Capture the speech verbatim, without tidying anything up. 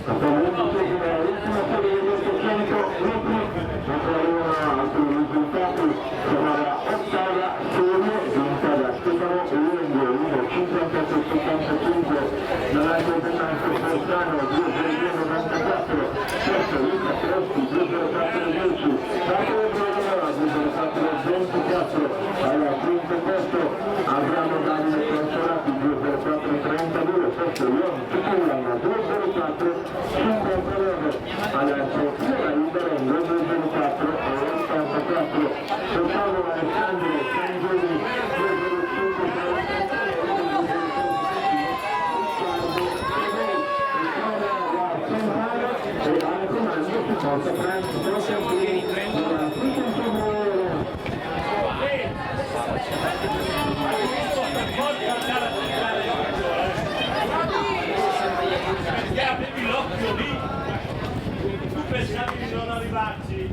Attualmente si ferma all'ultimo serie di ottocento metri, ancora altri risultati, fermata ottava, serie, vinta da Stefano Longo, uno cinquantotto settantacinque, nell'altro penalto Bolzano, due zero novantaquattro, terzo Luca Presti, due zero quattro dieci, quarto Gabriele Nova, due zero quattro ventiquattro, al quinto posto Avramo Davide Consolati, due zero quattro trentadue, sesto Leon Cipollano, due zero quattro cinquantanove, al terzo Piero Libero, due zero quattro ottantaquattro, secondo Alessandro Sangioni, due zero cinque quarantatré, Avevi l'occhio lì, tu pensavi di non arrivarci.